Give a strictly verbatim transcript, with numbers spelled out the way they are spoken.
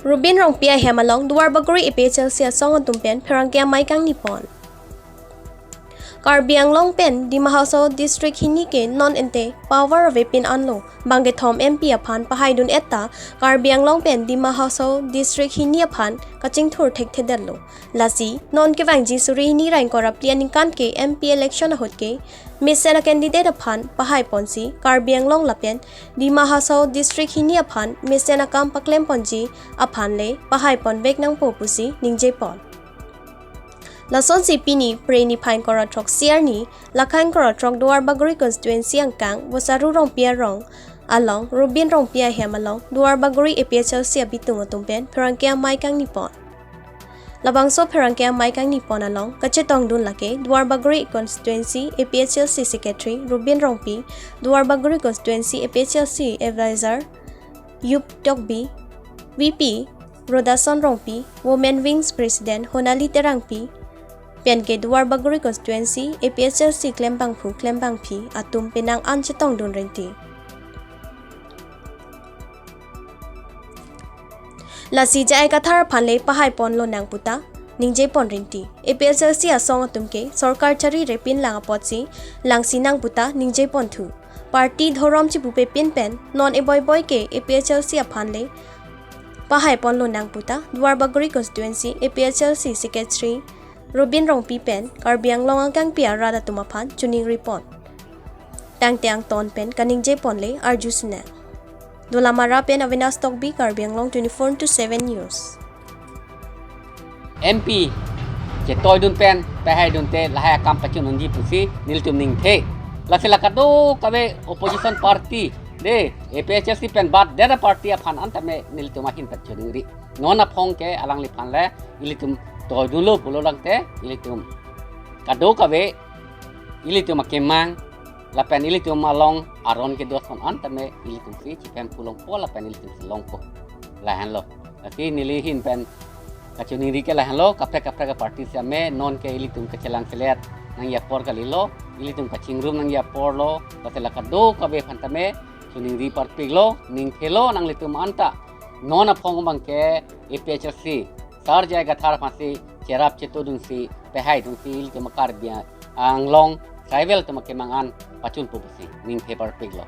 Rubin Rongpi ahem along Duarbagori A P H L C asong atum pen pherangke amei kangni pon. Karbi Anglong pen Dima Hasao district hini ke non ente power avepin anlo, bangkethom M P aphan pahaidun-et ta Karbi Anglong pen Dima Hasao district hini aphan kachingthur thekthedetlo. Lasi non kevangji suri hini ra ingkoi ra phli aningkan ke M P election ahut ke mesen a-candidate aphan pahai ponsi Karbi Anglong lapen Dima Hasao district hini aphan mesen akam paklem ponji aphan le pahai ponvek nangpo pusi ningje pon. Lasonsi pini Phre niphai ingkoi ra throksi arni, lakha ingkoi ra throk Duarbagori constituency angkang Bosaru Rongpi arong along Rubin Rongpi ahem along Duarbagori A P H L C abitung atum pen pherangke amei kangni pon. Labangso pherangke amei kangni pon along kachetongdun lake Duarbagori constituency A P H L C secretary Rubin Rongpi, Duarbagori constituency A P H L C advisor Yup Tokbi, V P Rodason Rongpi, Women Wings President Honali Terangpi, penke Duarbagori constituency A P H L C klembangphu klembangphi atum penang an chetongdun rinti. Lasi J I Kathar aphan le pahai ponlonang puta ningje pon rinti. A P H L C asong atum ke sorkar chari repin lang apotsi langsinang puta ningje ponthu. Party dhorom chipupepin pen non eboiboi ke A P H L C aphan le pahai ponlonang puta Duarbagori constituency A P H L C secretary Rubin Rongpi pen Karbi Anglong angkangpi arat atum aphan choningri pon. Tangte angton pen kaningje pon le arju sinang. Dolamara pen Avinash Tokbi, Karbi Anglong twenty-four into seven News. M P chetoidun pen pahaidunte lahai akam pachun unji pusi nelitum ningthe. Lasi la kadokave opposition party, de, A P H L C pen bad dera party aphan an tame nelitum ahin pachoningri. Non aphong ke alangliphan le ilitum toidunlo pulo tangte ilitum kadokave ilitum akemang lapen ilitum along aron kedo ason an tame ilitum si chipem pulongpo lapen ilitum si longpo. Lahenlo. Lasi neli ahin pen kachoningri ke lahenlo, kaprek kaprek party sitame non ke ilitum kachelang chelet nangji apor kalilo, ilitum kachingrum nangji aporlo, lasi la kadokave aphan tame choningri parpiklo, ningthelo nanglitum anta. Non aphong abangke A P H L C, Sar J I Kathar aphansi cherap chetodunsi, pahaidunsi ilitum Karbi Anglong tribal atum akemang an pachunpo pusi ningthe parpiklo.